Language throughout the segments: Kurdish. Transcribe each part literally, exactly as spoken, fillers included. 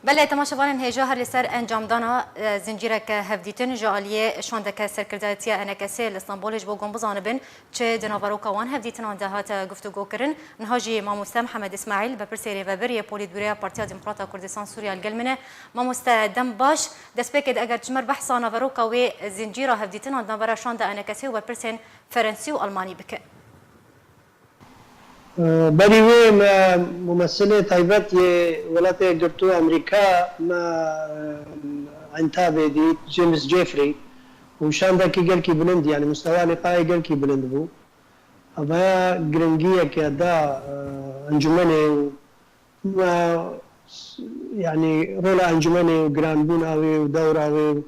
Belê, temaşevanên hêja, her li ser encamdana, e, zincîreke hevdîtin ji aliyê şandeke serkirdayetiya E N K S'ê li Stenbolê ji bo gon bizanibin, çi di naveroka wan hevdîtinan de hate guftûgokirin. Niha jî mamoste Mihemed Îsmaîl, berpirsê rêvebir yê Polîtbûroya Partiya Demokrata Kurdistan Sûriya li gel min e. Mamoste, dem baş. Destpêkê de eger ji me re behsa naveroka wê zincîra hevdîtinan di navbera şanda E N K S'ê û berpirsên Ferensî û Almanî bike. Berî wê me mumesilê taybet yê Welatê Yekgirtû Amerîka me Entebê dît, James Jeffrey, û şandekî gelkî bilind, yanî mustewa lîqayê gelkî bilind bû. Evaya giringiyeke da, e, encûmenê û me, yanî rola encûmenê û giranbûna wê û dewra wê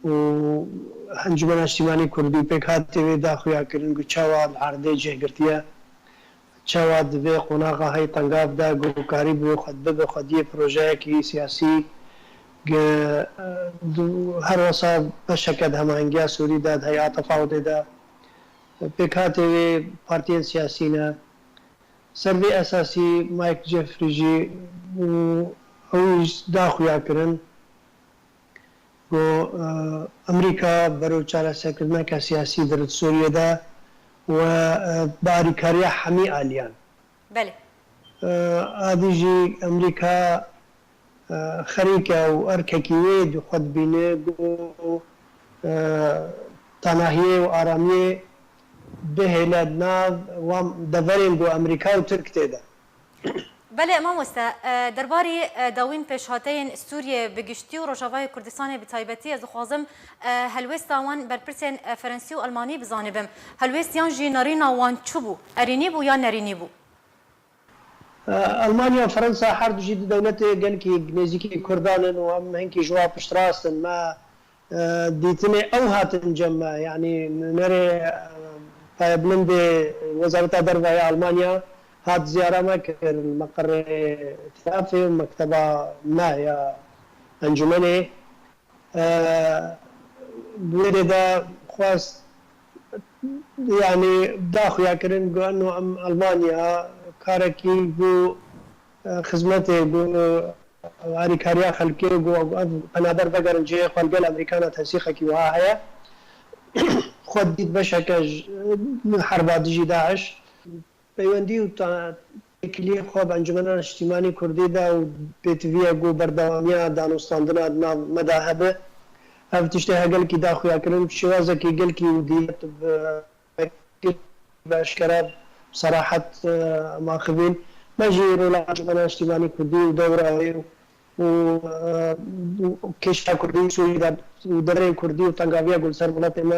û Encûmena Niştîmanî Kurdî û pêkhatê wê da xuyakirin ku çawa li erdê cih girtiye, çawa di vê qonaxa hey tengav de ku karî bi xwe bibe xwediyê projeyekî siyasî, ku, e, her wesa beşeke di hemahengiya Sûrî de, di heya tefawutê de, pêkhatê wê partiyên siyasî ne. Ser vê esasî Mike Jeffrey jî û ew jî da xuyakirin ku, e, Amerîka bero çareserkirineke siyasî dirit Sûriyê de û, e, bi alîkariya hemî aliyan. Belê. E, Adî jî Amerîka, e, xerîk e û erkekî wê di xwe dibîne ku, e, tanahiyê û aramiyê bihêle di nav wan deverên ku Amerîka û Tirk tê de. Belê, mamoste, e, derbarî, e, dawîn pêşhateyên Sûriyê bi giştî û Rojavayê Kurdistanê bi taybetî ez dixwazim, e, helwêsta wan berpirsên, e, Ferensî û Almanî bizanibim. Helwêst yan jî nerîna wan çi bû? Erînî bû yan nerînî bû? E, Almanya û Fransa her du jî du dewletê gelkî nêzîkî Kurdan in û em hinkî ji wan piştrast in. Me e, dîtinê ew hatin cem me. Yanî nûnerê, e, payebilindê Wezareta Derve ya Almanya hat ziyara me kir, li meqerê îtîlafê û mekteba me ya encûmenê. E, Bi wê dê de xwest, yanî da xuyakirin ku eno em Almanya karekî ku, e, xizmetê ku alîkariya xelkê ku ev penaber vegerin cihê xwe li gel Amerîkana tesîqekî wiha heye. Xwe dît beşeke ji herba dijî DAIŞ. Peywendî û ta-, têkiliyê xwe bi Encûmena Niştîmanî Kurdî de û pêtiviye ku berdewamiya danûstandina di nav me de hebe. Ev tiştê hegelkî da xuyakirin, şêwazekî gelkî û diyet bi bi eşkere, bi serahet, e, em axivîn. Me jî rola Encûmena Niştîmanî Kurdî û dewra wê û, e, û kêşa Kurdî û Sûrî de û deverên Kurdî û tengaviya ku li ser miletê me,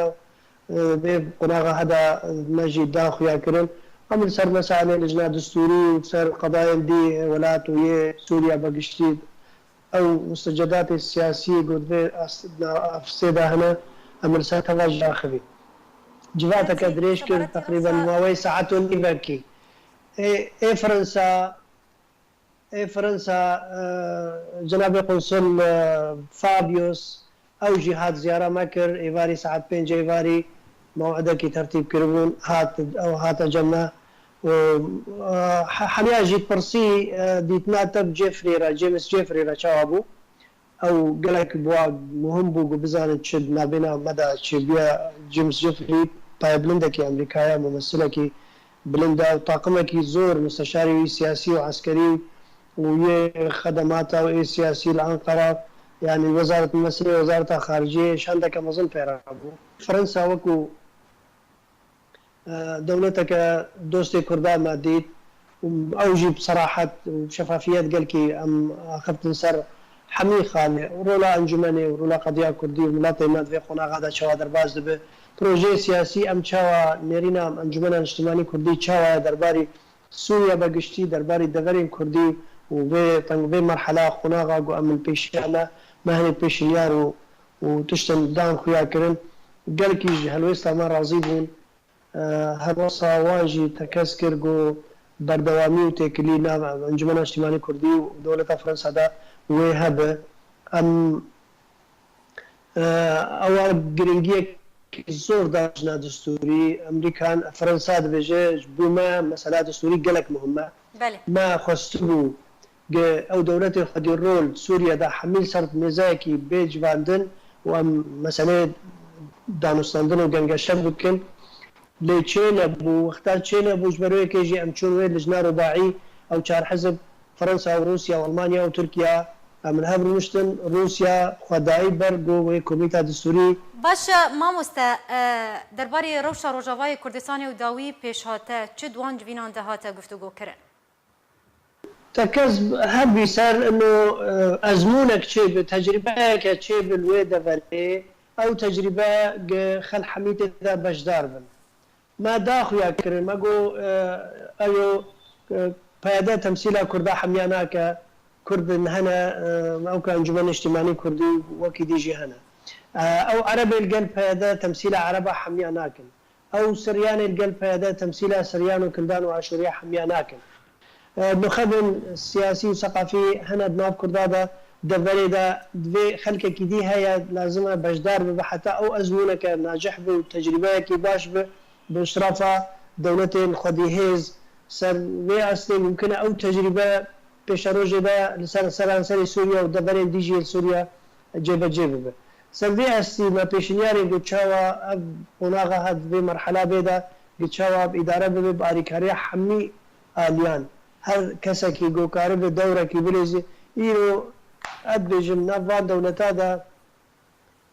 e, vê qonaxa heda, e, me jî da xuya kirin. Em li ser meselê lijna distûrî û li ser qedayên dî, e, welat û yê Sûriya be giştî ew mustecadatê siyasiyê ku di vê as-, na-, afisê de hene, em li ser teva jî axivîn. Civateke dirêj kir, teqrîben maweyê saet û nîvekî. Ê, ê Fransa, ê Fransa, e, cenabê konsul, e, Fabius, ew jî hat ziyara me kir, êvarî saet pênc êvarî mew'idekî tertîb kiribûn, hat, ew hate cem me. Û, e, he-, hemiya jî pirsî, e, dîtina te bi Jeffrey re, James Jeffrey re çawa bû? Ew gelek bi wa muhim bû ku bizane çi di navbêna me de çêbûye. James Jeffrey payebilindekî Amerîkaya, mumesilekî bilind e û taqimekî zor, musteşarê wî siyasî û eskerî û yê xedemata û ê siyasî li Enqera, yanî wezaret, mumesilê Wezareta Xariciyê şandeke mezin pê re bû. Fransa wekû e, dewleteke dostê Kurda me dît û ew jî bi serahet û şefafiyet gelkî em axiftin ser hemî xalê û rola encûmenê û rola qediya Kurdî û miletê me di vê qonaxa de çawa derbas dibe. Projeyê siyasî em çawa nêrîna Encûmena Niştimanî Kurdî çawa ye derbarî Sûriye be giştî, derbarî deverên Kurdî û vê teng-, vê merhela qonaxa ku em li pêşiya me, me hinê pêşinyar û, û tiştin dan xuya kirin. Gelkî ji helwêsta me razî bûn. E, Her wesa wan jî tekez kir ku berdewamî û têkilî nav Encûmena Niştimanî Kurdî û dewleta Fransa de wê hebe. Em, e, ewa giringiyek zor da jina distûrî. Emerîkan, Fransa dibêje, ji bo me mesela distûrî gelek muhim e. Belê. Me xwestibû Ge ew dewletên xwedî rol Sûriye de hemî li ser mêzeyekî bê civandin û em meseleyê danûstandin û gengeşe bikin. Lê çê nebû, wexta çê nebû, ji ber wê yekê jî em çûn wê lijna rubaî, ew çar hizib, Fransa û Rûsya û Almanya û Tirkiya, em li hev rûniştin, Rûsya xwe dayî ber go wê komîta distûrî. Baş e, mamoste, e, derbarê rewşa Rojavayê Kurdistanê û dawî pêşhate, çi di wan civînan de hate guftûgokirin? Tekez her bî ser ino, e, ezmûnek çêbi, tecrîbeyeke çêbi li wê deverê, ew tecrîbe gi Xel Hemîtê de beşdar bin. Me da xuya kirin, me got, e, eyo, e, P Y D temsîla Kurda hemiya nake, Kurdin hene, e, ew ka Encûmenê Niştîmanî Kurdî wekî dî jî hene. E, ew Erebê li gel P Y D temsîla Ereba hemiya nakin. Ew Siryanê li gel P Y D temsîla Siryan û Kildan û Aşûriya hemiya nakin. E, nuxebên siyasî û seqafî hene di nav Kurda de, deverê de divê xelkekî dî heye, lazim e beşdar bibe, heta ew ezmûneke nacih bi û tecrîbeyekî baş bi, bi îşrafa dewletên xwedî hêz ser vê astê mumkin e ew tecrîbe pêşerojê de li ser seranserê Sûriye û deverên dî jî li Sûriye cêbecê bibe. Ser vê astî me pêşinyarê got çawa ev qonaxa hat vê merhela bê de, got çawa bi îdare bibe bi arîkariya hemî aliyan. Her kesekî ku karibe dewrekî bilêzî. Îro ez dibêjim nav van dewleta de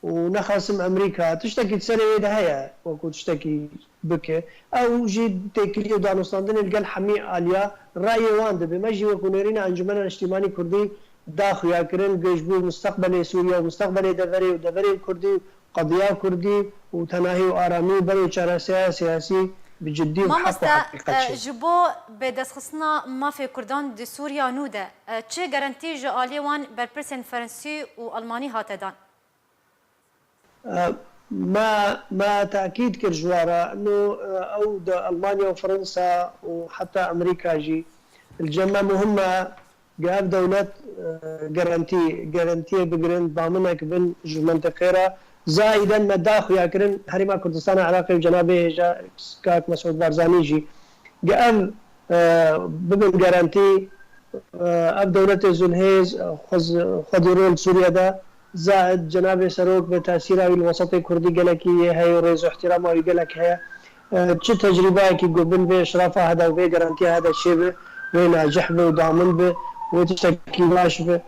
û nexasim Emerîka tiştekî di serê wê de heye, wekû tiştekî bike. Ew jî têkilî û danûstandinê li gel hemî aliya rayê wan dibe. Me jî wekû nêrîna Encûmena Niştîmanî Kurdî da xuya kirin, ku ji bo mustaqbelê Sûriye û mustaqbelê deverê û deverên Kurdî û qediya Kurdî û tenahî û aramî û berê çareseya siyasî bi ciddî û bi heq û Mamoste, heqîqet e, çê. Ji bo bidestxistina mafê Kurdan di Sûriya nû de, e, çi garantî ji aliyê wan berpirsên Fransî û Almanî hate dan? E, me, me tekîd kir ji we re, ino, e, ew di Almanya û Fransa û heta Amerîka jî li cem me muhim e, ge ev dewlet, e, garantî, garantiyê bigirin, daminek bin ji mentiqê re. Zayiden me da xuya kirin Herêma Kurdistana Iraqê û cenabê hêja kak Mesûd Barzanî jî ge ev, e, bibin garantî, e, ev dewletê zûlhêz, e, xwez-, xwedî rol Sûriye de, Zaid, cenabê serok bi tesîra wî li wesatê kurdî gelekî yê heye û rêz û ihtirama wî gelek heye. E, çi tecrîbeyekî ku bin vê îşrafa hede û vê garantiya hede çêbe, wê nacih be û damin be, wê tiştekî baş be.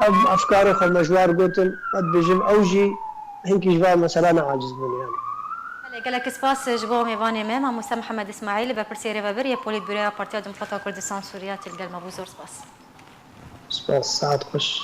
Ev efkarê xwe me ji war gotin, ez dibêjim ew jî hinkî ji van mesela neaciz bûn yani. Belê, gelek spas ji bo mêvanê me, Mamoste Mihemed Îsmaîl, berpirsê rêvebir yê Polîtbûroya Partiya Demokrata Kurdistan Sûriya, tu li gel me bû, zor spas. Spas, saet xweş.